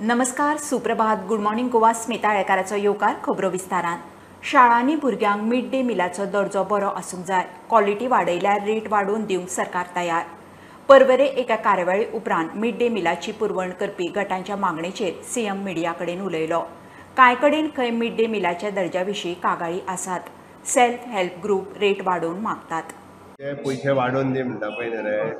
नमस्कार, सुप्रभात, good morning Goa. Smita आळेकाराचो येवकार खबरो विस्तारान. शाळांनी भुरग्यांक मिड डे मिलाचो दर्जो बरो आसूंक जाय. क्वॉलिटी वाडयल्यार रेट वाडोवन दिवंक सरकार तयार. परवरे एका कार्यावळी उपरांत मिड डे मिलाची पुरवण करपी गटांच्या मागणेचेर सीएम मिडिया कडेन उलयलो. कांय कडेन खंय मिड डे मिलाच्या दर्जा विशीं कागाळी आसात. सेल्फ हेल्प ग्रुप रेट वाडोवन मागतात. ते पयशे वाडोवन दी म्हणटा पळय न्ही रे,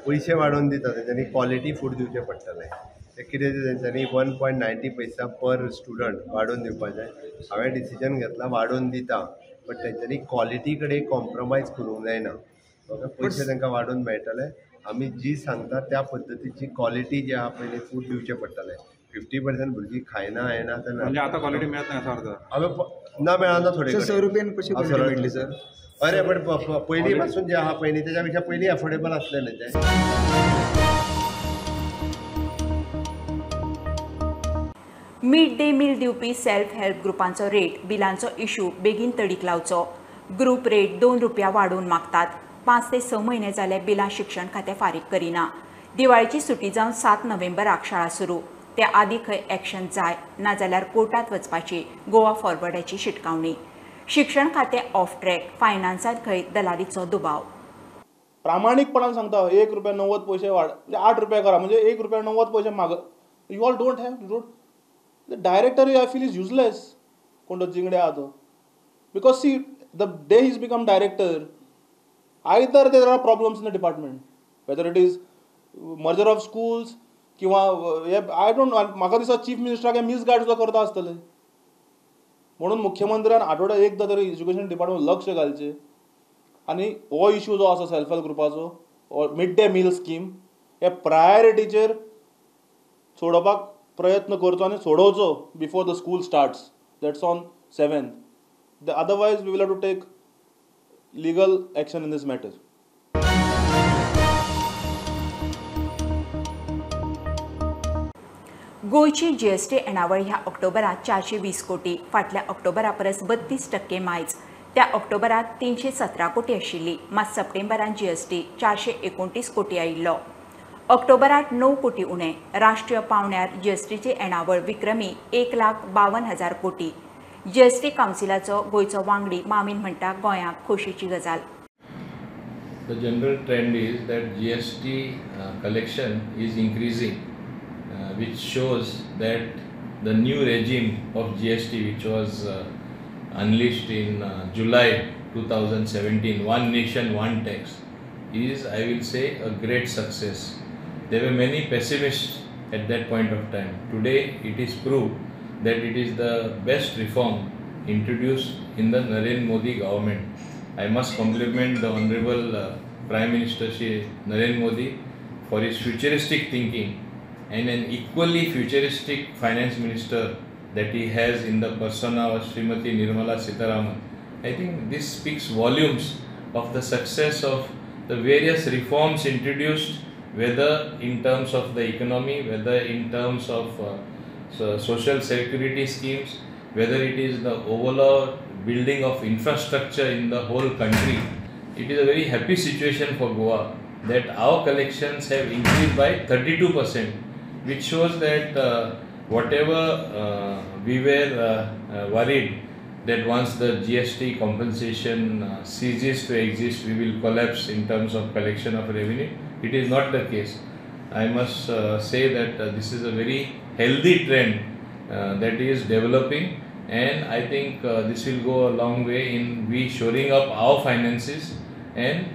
पयशे वाडोवन दिता तेंच्यांनी क्वॉलिटी फूड दिवचें पडटलें. ते कितें तेंच्यांनी 1.90 पैसा पर स्टुडंट वाडोवन दिवपाचें हांवें डिसिजन घेतलां, वाडोवन दिता, बट तेंच्यांनी क्वॉलिटी कडेन कॉम्प्रोमायज करूंक जायना. ओके, पयशे तांकां वाडोवन मेळटले, आमी जी सांगता त्या पद्दतीची क्वॉलिटी जी आहा पळय फूड दिवचें पडटलें. 50% भुरगीं खायना येना तेन्ना म्हणजे आतां क्वॉलिटी मेळत ना असो अर्थ हांवें ना मेळना थोडे 100 रुपयान कशी क्वॉलिटी मेळटली सर? अरे पण पयलीं पासून जे आहा पळय न्ही तेच्या पेक्षा पयलीं एफोर्डेबल आसलें न्ही तें. मिड डे मील दिवपी सेल्फ हेल्प ग्रुपांचो रेट बिलांचो इशू बेगीन तडीक लावचो. ग्रुप रेट 2 रुपया वाडोवन मागतात. 5 ते 6 म्हयने जाले बिलां शिक्षण खातें फारीक करिना. दिवाळीची सुटी जावन 7 नोव्हेंबराक शाळा सुरू. त्या आदी खंय एक्शन जाय, नाजाल्यार कोर्टात वचपाची गोवा फॉरवर्डाची शिटकावणी. शिक्षण खातें ऑफ ट्रॅक, फायनान्सांत खंय दलालीचो दुबाव. प्रामाणीकपणान सांगता, 1 रुपया 90 पयशे वाड, 8 रुपया करा, म्हणजे 1 रुपया 90 पयशे माग. You all don't have don't. The director I feel is useless, कोण तो जिंगडे आहा तो, because see the day he's become director either there are problems in the department, whether it is merger of schools किंवा I don't know. म्हाका दिसता chief मिनिस्टराक misguide सुद्दां करता आसतले. म्हणून मुख्यमंत्र्यान आठवड्याक एकदां तरी एज्युकेशन डिपार्टमेंट लक्ष घालचें आनी हो इशू जो आसा सेल्फ हेल्प ग्रुपाचो मिड डे मील स्कीम हे प्रायोरिटीचेर सोडोवपाक प्रयत्न करचो आनी सोडोवचो before the school starts, that's on 7th. Otherwise we will have to take legal action in this matter. गोंयची जीएसटी येणावळ ह्या ऑक्टोबरात 420 कोटी, फाटल्या ऑक्टोबरा परस 32% मायज. त्या ऑक्टोबरात 317 कोटी आशिल्ली, मात सप्टेंबरात जीएसटी 429 कोटी आयिल्लो. ऑक्टोबरात 9 कोटी उणें. राष्ट्रीय पावंड्यार जीएसटीची येणावळ विक्रमी 1,52,000 कोटी. जीएसटी कावन्सिलाचो गोंयचो वांगडी मामीन म्हणटा, गोंयाक खोशीची गजाल. The general trend is that GST collection is increasing, which shows that the new regime of GST, which was unleashed in July 2017, one nation, one tax, is, I will say, a great success. There were many pessimists at that point of time. Today, it is proved that it is the best reform introduced in the Narendra Modi government. I must compliment the Honorable Prime Minister Shri Narendra Modi for his futuristic thinking and an equally futuristic finance minister that he has in the persona of Srimati Nirmala Sitharaman. I think this speaks volumes of the success of the various reforms introduced, whether in terms of the economy, whether in terms of social security schemes, whether it is the overall building of infrastructure in the whole country. It is a very happy situation for Goa that our collections have increased by 32%, which shows that whatever we were worried that once the GST compensation ceases to exist, we will collapse in terms of collection of revenue. It is not the case. I must say that this is a very healthy trend that is developing, and I think this will go a long way in we shoring up our finances and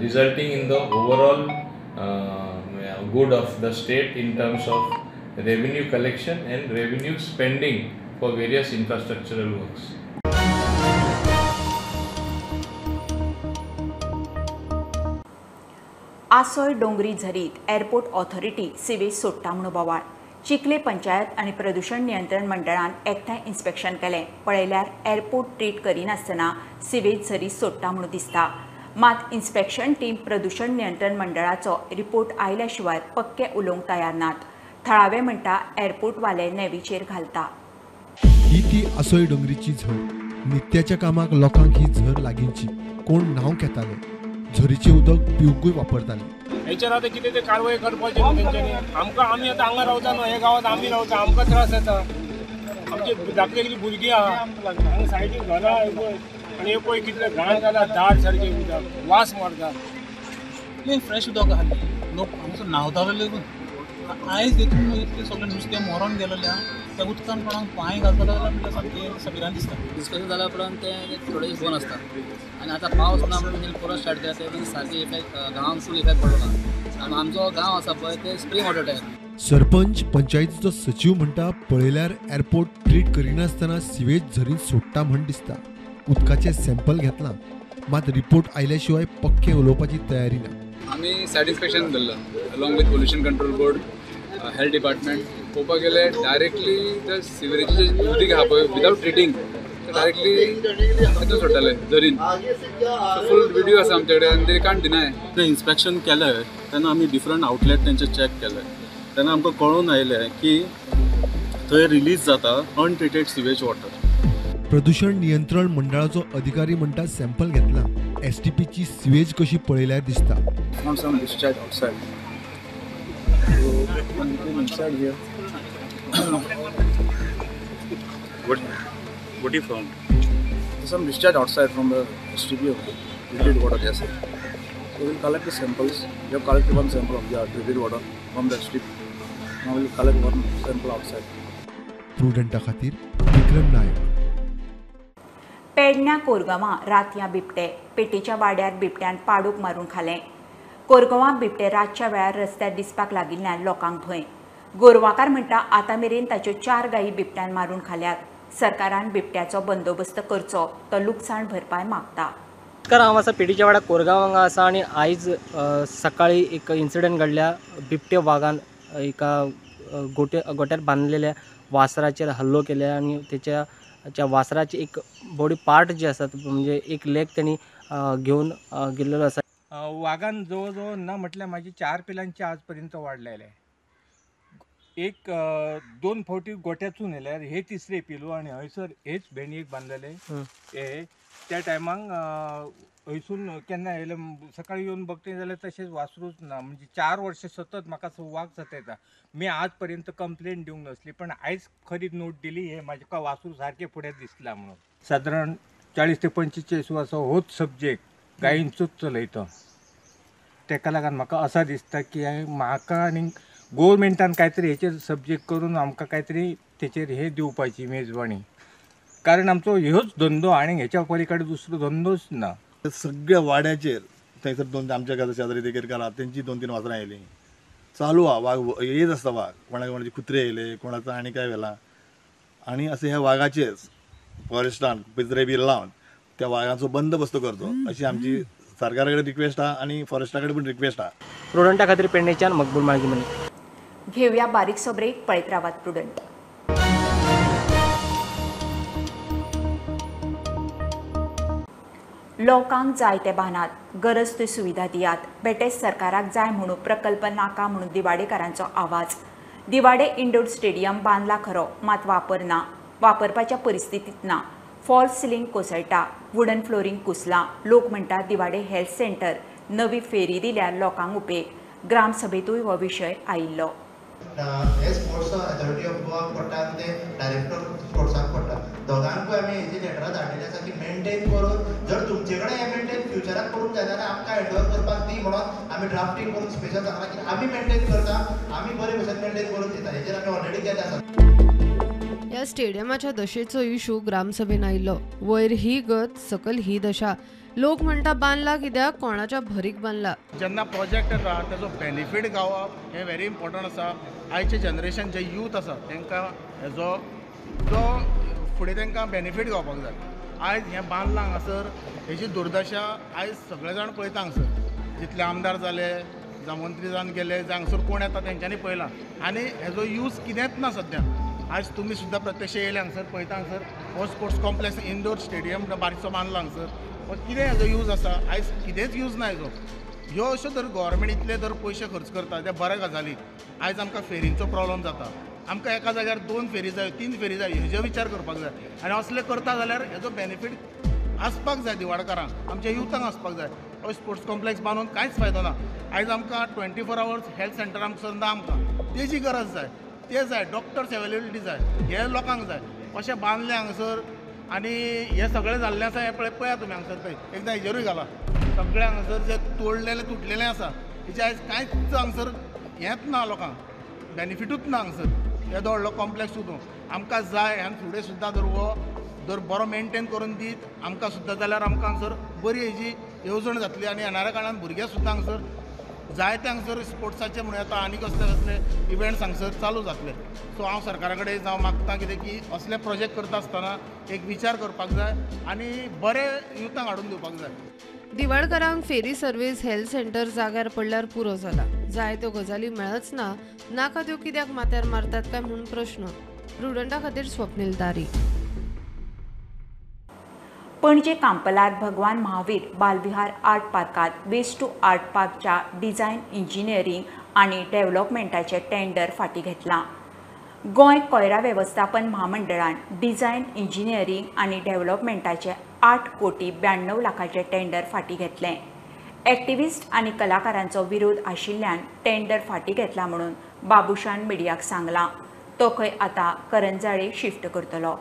resulting in the overall good of the state in terms of revenue collection and revenue spending for various infrastructural works. आसोय डोंगरी झरीत airport authority sewage सोडटा म्हणून बोवाळ. चिखले पंचायत आनी प्रदूषण नियंत्रण मंडळान एकठांय inspection केलें. पळयल्यार एअरपोर्ट ट्रीट करिनासतना सिवेज झरी सोडटा म्हणून दिसता. मात इन्स्पेक्शन टीम प्रदूषण नियंत्रण मंडळाचो रिपोर्ट आयल्या शिवाय पक्के उलोवंक तयार नात. थळावे म्हणटा एअरपोर्टवाले नेवीचेर घालता. ही ती आसोय डोंगरीची झर. नित्याच्या कामाक लोकांक ही झर लागींची. कोण न्हावंक येताले, झरीचें उदक पिवंकूय वापरताले. हेचेर आतां कितें तें कारवाय करपाची न्हू तेंच्यांनी. आमकां आमी आतां हांगा रावता न्हू, हे गांवांत आमी रावता, आमकां त्रास जाता. आमचे धाकली धाकली भुरगीं आहा हांगा सायडीक घरां पळय, आनी हे पळय कितले घाण जाला, दाट सारकें उदक वास मारता. इतलें फ्रेश उदक आसलें, लोक हांगासर न्हांवताले लेगून. आयज देखून इतलें सगळें नुस्तें मरोन गेलेलें आहा, त्या उदकान कोणाक पांय घालतलो जाल्यार म्हणल्यार सामकें सबिरान दिसता. डिस्कशन जाल्या उपरांत तें थोडे दीस बंद आसता आनी आतां पावस ना म्हणून परत स्टार्ट केला, ते सारके इफेक्ट गांवांक फूल इफेक्ट पडलो ना. आनी आमचो गांव आसा पळय ते स्प्रिंग वॉटर टायप. सरपंच पंचायतीचो सचीव म्हणटा पळयल्यार एअरपोर्ट ट्रीट करिनासतना सिवेज झरींत सोडटा म्हण दिसता. उदकाचें सॅम्पल घेतलां मात रिपोर्ट आयल्या शिवाय पक्कें उलोवपाची तयारी ना. आमी सायट इन्स्पेक्शन धरलां along with pollution control board, health department. पळोवपाक गेल्यार डायरेक्टली ते सिवरेजीचें उदीक आहा पळय विदावट ट्रिटींग ते डायरेक्टली तितून सोडटाले झरीन. फूल व्हिडियो आसा आमचे कडेन आनी ते कांट डिनाय. ते इन्स्पेक्शन केलें तेन्ना आमी डिफरंट आउटलेट तेंचे चॅक केले तेन्ना आमकां कळून आयलें की थंय रिलीज जाता अनट्रिटेड सिवेज वॉटर. प्रदूषण नियंत्रण मंडळाचो अधिकारी म्हणटा सॅम्पल घेतला, एसटीपीची सिवेज कशी पळयल्यार दिसता. What you found? Some discharge outside from the STP of treated water, yes. So we'll collect the samples. We have collected one sample of the treated water from the STP. Now we'll collect one sample outside. प्रुडंटा खातीर विक्रम नायक. पेडण्या कोरगांवां रातयां बिबटे पेटीच्या वाड्यार बिबट्यान पाडूक मारून खालें. कोरगांवां बिबटे रातच्या वेळार रस्त्यार दिसपाक लागिल्ल्यान लोकांक भंय. गोरवाकार म्हणटा आतां मेरेन ताच्यो 4 गायी बिबट्यान मारून खाल्यात. सरकारान बिबट्याचो बंदोबस्त करचो, तो लुकसाण भरपाय मागता. नमस्कार, हांव आसा पेटीच्या वाड्यार कोरगांव हांगा आसा आनी आयज सकाळी एक इन्सिडंट घडल्या. बिबटे वागान एका गोट्यार बांदलेल्या वासराचेर हल्लो केल्या आनी तेच्या त्या वासराचे एक बॉडी पार्ट जे आसात म्हणजे एक लेग तेणी घेवन गेल्लेलो आसा. वागान जवळ जवळ ना म्हटल्यार म्हाजी 4 पिलांची आजपर्यंत वाडलेले. एक 2 फावटी गोट्यातून येल्यार हे तिसरे पिलू आनी हयसर हेच भेंडयेक बांदलेले. हे त्या टायमाक हयसून केन्ना येयले सकाळी येवन बघते जाल्यार तशेंच वासरूच ना. म्हणजे 4 वर्सां सतत म्हाका वाग सतायता. मी आजपर्यंत कंप्लेन दिवंक नासली पण आयज खरी नोट दिली हे म्हाका वासरू सारकें फुडें दिसला म्हणून. सादारण 40 ते 45 वर्सां होच सब्जेक्ट गायींचोच चलयता. तेका लागून म्हाका असां दिसता की म्हाका आनी गोवोरमेंटान कांय तरी हेचेर सब्जेक्ट करून आमकां कांय तरी तेचेर हे दिवपाची मेजवानी, कारण आमचो ह्योच धंदो आनी हेच्या पलीकडे दुसरो धंदोच ना. सगळ्या वाड्याचेर थंयसर 2 आमच्या घरा शेजारी देगेर आहा तेंची 2-3 वासरां येयलीं. चालू आहा वाग येत आसता. वाग कोणाक कोणाचे कुत्रे येयले, कोणाचो आनी काय व्हेलां आनी अशें ह्या वागाचेर फॉरेस्टान पिंजरे बी लावन त्या वागांचो बंदोबस्त करचो अशी आमची सरकारा कडेन रिक्वेस्ट आहा आनी फॉरेस्टा कडेन पण रिक्वेस्ट आहा. प्रुडंटा खातीर पेडणेच्यान मकबूल माळगीमनी. घेवया बारीकसो ब्रेक, पळयत रावात प्रुडंट. लोकांक जाय ते बांदात, गरज ती सुविधा दियात, बेटेच सरकाराक जाय म्हणून प्रकल्प नाका म्हणून दिवाडेकारांचो आवाज. दिवाडे इंडोर स्टेडियम बांदला खरो, मात वापर ना, वापरपाच्या परिस्थितीत ना. फॉल्स सिलिंग कोसळटा, वुडन फ्लोरींग कुसलां. लोक म्हणटात दिवाडे हेल्थ सेंटर नवी फेरी दिल्यार लोकांक उपेग. ग्रामसभेतूय हो विशय आयिल्लो. हे स्पोर्ट्स अथॉरिटी ऑफ गोवा पडटा आनी ते डायरेक्टर स्पोर्ट्साक पडटा. दोगांकूय आमी हेजी लेटरां धाडलेली आसा की मेनटेन करून जर तुमचे कडेन हें मेनटेन फ्युचराक करूंक जायना जाल्यार आमकां हँड ओवर करपाक दी म्हणून आमी ड्राफ्टींग करून स्पेशल सांगलां की आमी मेनटेन करता, आमी बरे भशेन मेनटेन करून दिता. हेजेर आमी ऑलरेडी केल्लें आसा. ह्या स्टेडियमाच्या दशेचो इशू ग्रामसभेन आयिल्लो. वयर ही गत, सकल ही दशा. लोक म्हणटा बांदला कित्याक, कोणाच्या भरीक बांदला. जेन्ना प्रोजेक्ट येता तेजो बेनिफीट गावप हें व्हेरी इम्पॉर्टंट आसा. आयचें जनरेशन जे यूथ आसा तांकां हेजो जो फुडें तांकां बेनिफीट गावपाक जाय. आयज हें बांदलां हांगासर हेजी दुर्दशा आयज सगळे जाण पळयता हांगासर. जितले आमदार जाले जावं मंत्री जावन गेले जावं हांगासर कोण येता तेंच्यांनी पळयलां आनी हेजो यूज कितेंच ना सद्या. आयज तुमी सुद्दां प्रत्यक्ष येयले हांगासर पळयता हांगासर हो स्पोर्ट्स कॉम्प्लेक्स इंडोर स्टेडियम बारीकसो बांदला हांगासर, कितें हेजो यूज आसा? आयज कितेंच यूज ना हेजो. ह्यो अश्यो जर गव्हर्मेंट इतले जर पयशे खर्च करता त्या बऱ्या गजाली. आयज आमकां फेरींचो प्रॉब्लम जाता, आमकां एका जाग्यार 2 फेरी जाय, 3 फेरी जाय, हेजो विचार करपाक जाय. आनी असले करता जाल्यार हेजो बेनिफीट आसपाक जाय दिवाडकारांक, आमच्या युथांक आसपाक जाय. हो स्पोर्ट्स कॉम्प्लेक्स बांदून कांयच फायदो ना. आयज आमकां 24 आवर्स हेल्थ सेंटर आमकां ना, आमकां तेजी गरज जाय, ते जाय, डॉक्टर्स एवेलेबिलिटी जाय, हे लोकांक जाय. अशें बांदलें हांगासर आनी हें सगळें जाल्लें आसा. हें पळय पळया तुमी हांगासर थंय एकदां हेजेरूय घाला, सगळें हांगासर जे तोडलेलें तुटलेलें आसा हेजें आयज कांयच हांगासर हेंच ना, लोकांक बेनिफिटूच ना हांगासर. येदो व्हडलो कॉम्प्लेक्स सुद्दां आमकां जाय आनी फुडें सुद्दां जर हो जर बरो मेनटेन करून दीत आमकां सुद्दां जाल्यार आमकां हांगासर बरी हेजी येवजण जातली आनी येणाऱ्या काळान भुरगे सुद्दां हांगासर जायते हांगासर स्पोर्ट्साचे म्हणूं येता आनी कसले कसले इव्हेंट्स हांगासर चालू जातले. सो हांव सरकारा कडेन जावं मागता कितें की असले प्रोजेक्ट करता आसतना एक विचार करपाक जाय आनी बरे युथांक हाडून दिवपाक जाय. दिवाडकरांक फेरी सर्वीस हेल्थ सेंटर जाग्यार पडल्यार पुरो जाला. जाय त्यो गजाली मेळच ना, नाका त्यो कित्याक माथ्यार मारतात काय म्हणून प्रश्न. प्रुडंटा खातीर स्वप्नील तारी. पणजे कांपलार भगवान महावीर बालविहार आर्ट पार्कात वेस्ट टू आर्ट पार्कच्या डिझायन इंजिनियरींग आनी डेव्हलपमेंटाचें टेंडर फाटीं घेतलां. गोंय कोयरा वेवस्थापन म्हामंडळान डिझायन इंजिनियरींग आनी डेव्हलपमेंटाचें 8,92 कोटींचें टेंडर फाटीं घेतलें. एक्टिविस्ट आनी कलाकारांचो विरोध आशिल्ल्यान टेंडर फाटीं घेतला म्हणून बाबुशान मिडियाक सांगलां. तो खंय आतां करंजाळे शिफ्ट करतलो.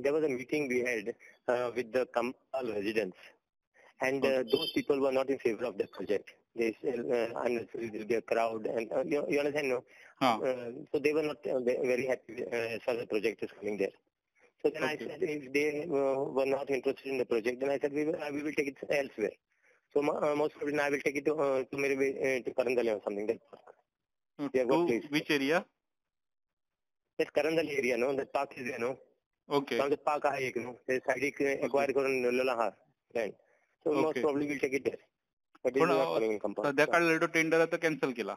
There was a meeting we had with the Kampal residents, and those people were not in favor of the project. They said unnecessarily there will be a crowd, and you understand, no? So they were not very happy as far as the project is coming there. So then I said, if they were not interested in the project, then I said we will take it elsewhere. So most probably I will take it to maybe to Karanjali or something. That park. To which area? That Karanjali area, no? That park is there, no? Okay. So the park आहे एक no, ते साइडीक acquire करून नेलेलो आहा land. So most probably will take it there. But it is not coming in Campal. सध्या काढलेलो तो tender आता cancel केला.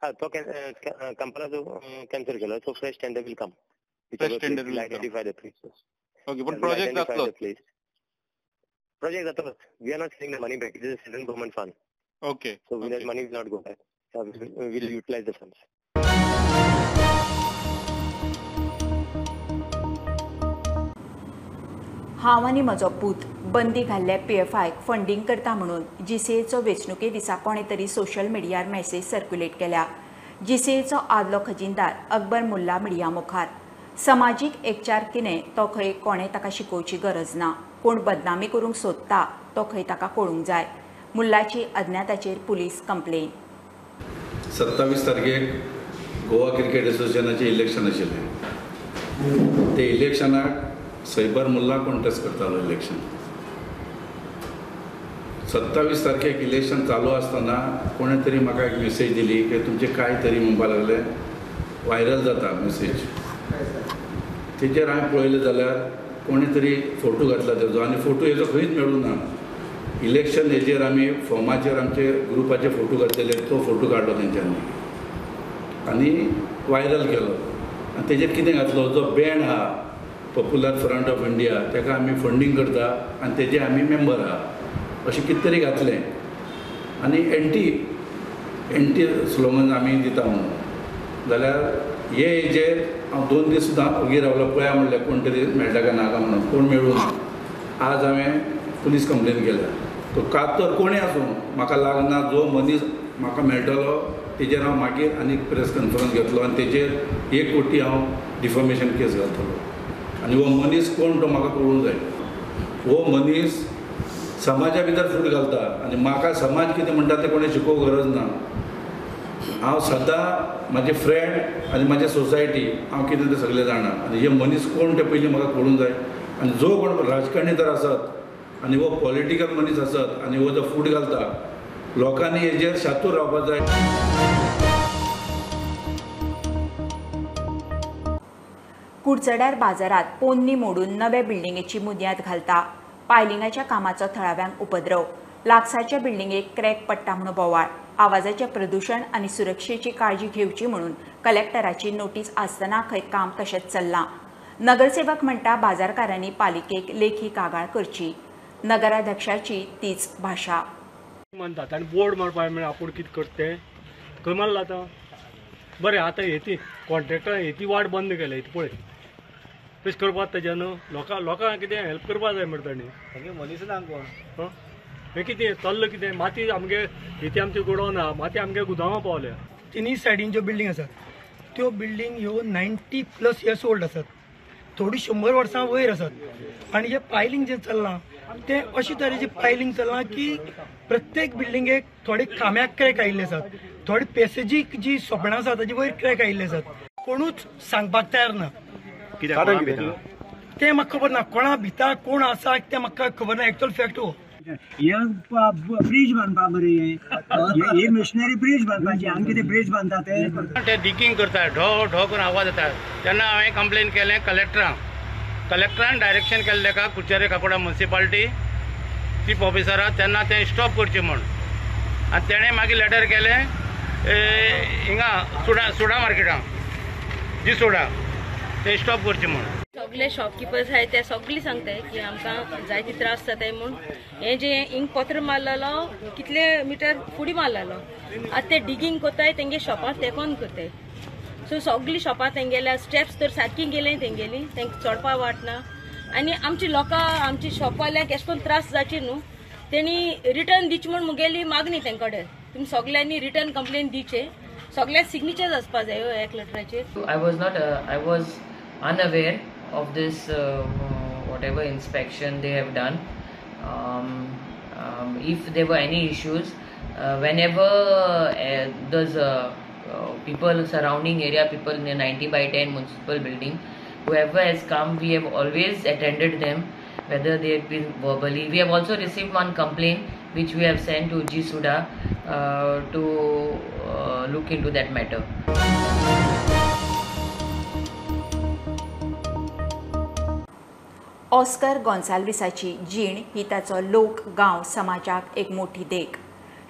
हा, तो कंपालाचो कॅन्सल केला. So fresh tender will come. Fresh tender will identify the place. Okay, पण प्रोजेक्ट जातलो. Project जातलो. We are not selling the money back. It is a central government fund. Okay. So that money will not go back. We will utilize the funds. हांव आनी म्हजो पूत बंदी घाल्ल्या पीएफआयक funding करता म्हणून जीसीएचो वेंचणुके दिसा कोणें तरी सोशल मिडियार मॅसेज सर्क्युलेट केल्या. जीसीएचो आदलो खजिनदार अकबर मुल्ला मिडिया मुखार समाजीक एकचार कितें तो खंय कोणें ताका शिकोवची गरज ना. कोण बदनामी करूंक सोदता तो खंय ताका कळूंक जाय. मुल्लाची अज्ञाताचेर पुलीस कंप्लेन. 27 तारखेक गोवा क्रिकेट एसोसिएशनाचें इलेक्शन आशिल्लें. ते इलेक्शनाक सैबर मुल्ला कॉन्टेस्ट करतालो इलेक्शन. 27 तारखेक इलेक्शन चालू आसतना कोणें तरी म्हाका एक मेसेज दिली की तुमचें कांय तरी म्हणपाक लागले व्हायरल जाता मेसेज. तेजेर हांवें पळयलें जाल्यार कोणें तरी फोटो घातला तेजो आनी फोटो हेजो खंयच मेळूं ना. इलेक्शन हेजेर आमी फॉर्माचेर आमचे ग्रुपाचे फोटो घातलेले, तो फोटो काडलो तेंच्यांनी आनी व्हायरल केलो. आनी तेजेर कितें घातलो, जो बँड आहा पॉप्युलर फ्रंट ऑफ इंडिया ताका आमी फंडींग करता आनी तेजे आमी मेंबर आहा अशें कितें तरी घातलें आनी एंटी एंटी स्लोगन आमी दिता म्हणून. जाल्यार हे हेजेर हांव 2 दीस सुद्दां ओगी रावलो, पळया म्हणलें कोण तरी मेळटा काय नाका म्हणून, कोण मेळूं ना. आज हांवें पुलीस कंप्लेन केल्या. तो कातर कोणूय आसूं म्हाका लागना, जो मनीस म्हाका मेळटलो तेजेर हांव मागीर आनी प्रेस कॉन्फरन्स घेतलो आनी तेजेर 1 कोटी हांव डिफॉमेशन केस घालतलो. आनी हो मनीस कोण तो म्हाका कळूंक जाय. हो मनीस समाजा भितर फूट घालता आनी म्हाका समाज कितें म्हणटा तें कोणें शिकोवंक गरज ना. हांव सदां म्हाजे फ्रेंड आनी म्हाजे सोसायटी हांव कितें तें सगळें जाणा आनी हे मनीस कोण तें पयलीं म्हाका कळूंक जाय. आनी जो कोण राजकारणी जर आसत आनी हो पॉलिटिकल मनीस आसत आनी हो जो फूट घालता, लोकांनी हेजेर शातूर रावपाक जाय. कुडचड्यार बाजारात पोन्नी मोडून नवे बिल्डिंगेची बुन्याद घालता. पायलिंगाच्या कामाचो थळाव्यांक उपद्रव. लागसारच्या बिल्डिंगेक क्रॅक पडटा म्हणून बोवाळ. आवाजाचें प्रदूशण आनी सुरक्षेची काळजी घेवची म्हणून कलेक्टराची नोटीस आसतना खंय काम तशेंच चल्लां. नगरसेवक म्हणटा बाजारकारांनी पालिकेक लेखी कागाळ करची. नगराध्यक्षाची तीच भाशा. मानतात आनी बोर्ड मारपाक मेळ्ळें आपूण कितें करता तें खंय मारलां आतां. बरें आतां हेती कॉन्ट्रेक्टरान हेती वाट बंद केल्या, हेती पळय तशें करपाक तेज्यान लोकांक कितें हेल्प करपाक जाय मरे तांणी. मनीस ना कोण हें कितें चल्लां कितें माती आमगे इथे आमची गोडावन आहा माती आमगे गुदांवां पावल्या. तिनूय सायडीन ज्यो बिल्डींग आसात त्यो बिल्डींग ह्यो 90+ इयर्स ओल्ड आसात, थोडी 100 वर्सां वयर आसात आनी जें पायलींग जें चल्लां तें अशे तरेचें पायलींग चल्लां की प्रत्येक बिल्डिंगेक थोडे खांब्याक क्रॅक आयिल्ले आसात, थोडे पॅसेजीक जी सोपणां आसात ताजे वयर क्रॅक आयिल्ले आसात. कोणूच सांगपाक तयार ना, तें म्हाका खबर ना, कोणा भिता कोण आसा तें म्हाका खबर ना. एक्चुअल फॅक्ट हो हे ब्रिज बांदपा बरी, हे मिशनरी ब्रिज बांदपाची, आमी कितें ब्रिज बांदता ते डिगींग करता, ढो ढो करून आवाज येता. तेन्ना हांवें कंप्लेन केलें कलेक्टरांक, कलेक्टरान डायरेक्शन केल्लें का कुचेरे काकोडा म्युनिसिपालिटी चीफ ऑफिसराक तेन्ना तें स्टॉप करचें म्हूण. आनी तेणें मागीर लेटर केलें हिंगा सुडा सुडा मार्केटांक जी सोडा तें स्टॉप करचें म्हूण. सगळे शॉपकिपर्स आहाय ते सगळीं सांगताय की आमकां जायते त्रास जाताय म्हूण. हें जें हिंग पत्र मारलेलो कितले मिटर फुडें मारलेलो, आतां ते डिगींग कोत्ताय तेंगे शॉपां तेकोन कोत्ताय. सो सगळीं शॉपां तेंगेल्या स्टेप्स तर सारकी गेले तेंगेली, तेंकां चडपा वाट ना. आनी आमची लोकां आमची शॉपवाल्यांक एशें करून त्रास जावचे न्हू, तेणी रिटर्न दिवची म्हूण मुगेली मागणी तेंकडे कडेन. तुमी सगल्यांनी रिटर्न कंप्लेन दिवचे, सगळ्यांक सिग्नेचर्स आसपा जाय एक लेटराचेर. I was not I was unaware of this whatever inspection they have done. If there were any issues, whenever those people surrounding area, people in the 90x10 municipal building, whoever has come, we have always attended them, whether they have been verbally. We have also received one complaint which we have sent to GSUDA to look into that matter. Oscar गोन्साल्विसाची जीण ही ताचो लोक गांव समाजाक एक मोठी देख.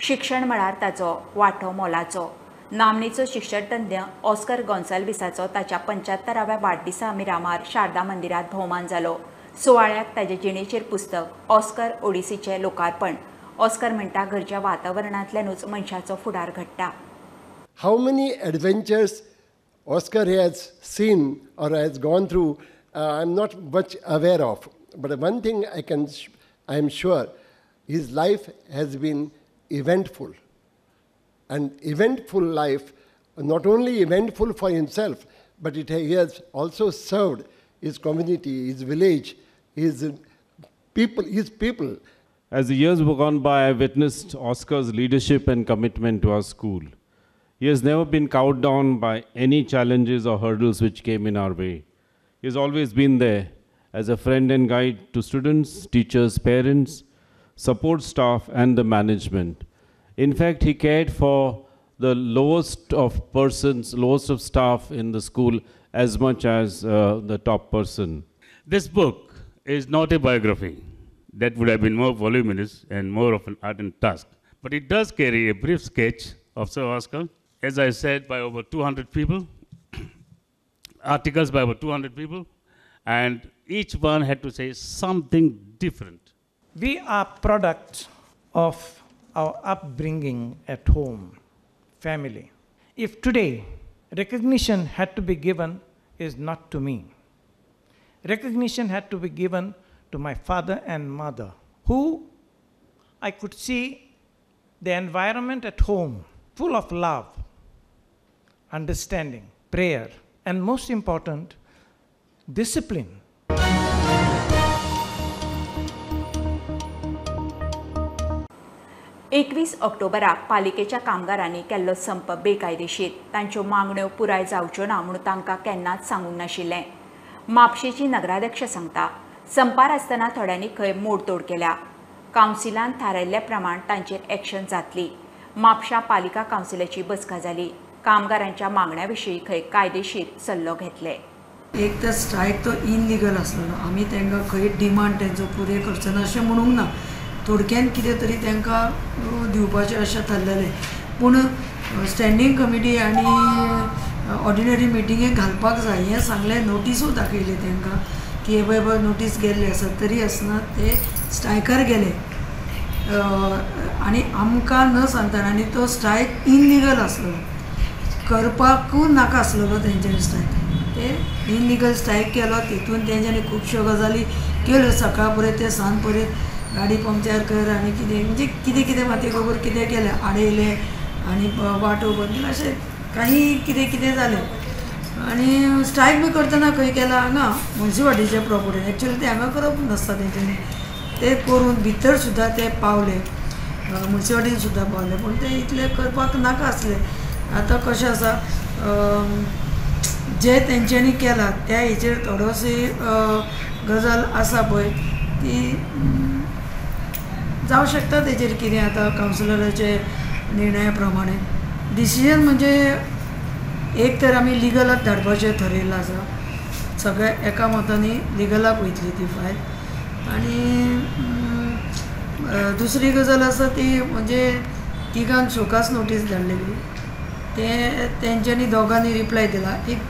शिक्षण म्हळ्यार ताचो वांटो मोलाचो. नामनेचो शिक्षणतज्ञ ऑस्कर गोन्साल्विसाचो ताच्या 75व्या वाडदिसा मिरामार शारदा मंदिरात भोवमान जालो. सुवाळ्याक ताजे जिणेचेर पुस्तक ऑस्कर ओडिसीचें लोकार्पण. ऑस्कर म्हणटा घरच्या वातावरणांतल्यानूच मनशाचो फुडार घडटा. How many adventures Oscar has seen or has gone through, I am not much aware of, but one thing I am sure, his life has been eventful, and eventful life, not only eventful for himself, but he has also served his community, his village, his people. As the years have gone by, I witnessed Oscar's leadership and commitment to our school. He has never been cowed down by any challenges or hurdles which came in our way. He has always been there as a friend and guide to students, teachers, parents, support staff, and the management. In fact, he cared for the lowest of persons, lowest of staff in the school as much as the top person. This book is not a biography. That would have been more voluminous and more of an ardent task. But it does carry a brief sketch of Sir Oscar, as I said, by over 200 people, articles by over 200 people, and each one had to say something different. We are products of our upbringing at home, family. If today recognition had to be given, is not to me. Recognition had to be given to my father and mother, who I could see the environment at home full of love, understanding, prayer, and most important, discipline. 21 ऑक्टोबराक पालिकेच्या कामगारांनी केल्लो संप बेकायदेशीर. तांच्यो मागण्यो पुराय जावच्यो ना म्हूण तांकां केन्नाच सांगूंक नाशिल्लें. म्हापशेची नगराध्यक्ष सांगता, संपार आसतना थोड्यांनी खंय मोडतोड केल्या. कावन्सिलान थारायल्ल्या प्रमाण तांचेर एक्शन जातली. म्हापशा पालिका कावन्सिलाची बसका जाली. कामगारांच्या मागण्या विशीं खंय कायदेशीर सल्लो घेतले. एक तर स्ट्रायक तो इनलिगल आसलेलो, आमी तांकां खंय डिमांड तेंचो पुरे करचो ना अशें म्हणूंक ना. थोडक्यान कितें तरी तांकां दिवपाचें अशें थारलेलें, पूण स्टँडींग कमिटी आनी ऑर्डिनरी मिटिंगेक घालपाक जाय हें सांगलें. नोटिसूय दाखयली तांकां की हे पळय पळय नोटीस गेल्ली आसा, तरी आसतना ते स्ट्रायकार गेले आनी आमकां न सांगतना. आनी तो स्ट्रायक इनलिगल आसलेलो, करपाकूय नाका आसलेलो तेंच्यांनी स्ट्रायक. ते इनलिगल स्ट्रायक केलो, तितून तेंच्यांनी खुबश्यो गजाली केल्यो, सकाळ पर्यंत ते सांज पर्यंत गाडी पंक्चर कर आनी कितें म्हणजे कितें कितें मातये गोबर कितें केलें आडयलें आनी वाटो बंद केली अशें काही कितें कितें जालें. आनी स्ट्रायक बी करतना खंय केला हांगा मुन्सिपाल्टीच्या प्रॉपर्टीन. एक्चुअली ते हांगा करप नासता तेंच्यांनी, ते करून भितर सुद्दां ते पावले, मुन्सिपाल्टीन सुद्दां पावले, पूण ते इतले करपाक नाका आसले. आतां कशें आसा जे तेंच्यांनी केला त्या हेचेर थोडोशी गजाल आसा पळय ती जावं शकता तेचेर कितें आतां कावन्सिलराचे निर्णया प्रमाणे डिसिजन म्हणजे एक तर आमी लिगलाक धाडपाचें थरयल्लें आसा, सगळे एका मतांनी लिगलाक वयतली ती फायल. आनी दुसरी गजाल आसा ती म्हणजे तिगांक शोकास नोटीस धाडलेली, ते तेंच्यांनी दोगांनी रिप्लाय दिला, एक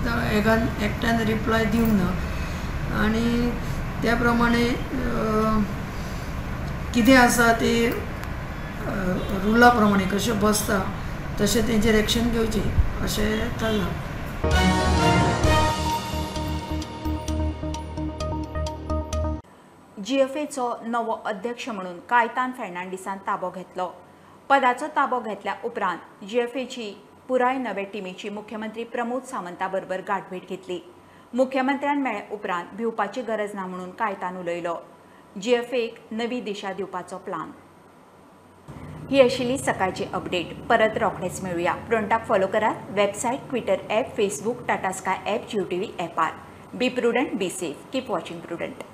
एकट्यान रिप्लाय दिवंक ना. आनी त्या प्रमाणे कितें आसा ते रुला प्रमाणे कशें बसता तशें तेंचेर एक्शन घेवची अशें थारलां. जीएफएचो नवो अध्यक्ष म्हणून कायतान फेर्नांडीसान ताबो घेतलो. पदाचो ताबो घेतल्या उपरांत जीएफएची पुराय नवे टिमीची मुख्यमंत्री प्रमोद सावंता बरोबर गाठभेट घेतली. मुख्यमंत्र्यान मेळ्ळे उपरांत भिवपाची गरज ना म्हणून कायतान उलयलो. जीएफएक नवी दिशा दिवपाचो प्लान. ही आशिल्ली सकाळची अपडेट. परत रोखडेच मेळुया. प्रुडंटाक फॉलो करात website, Twitter app, Facebook, Tata Sky app, Jio TV ॲपार. Be prudent, be safe, keep watching Prudent.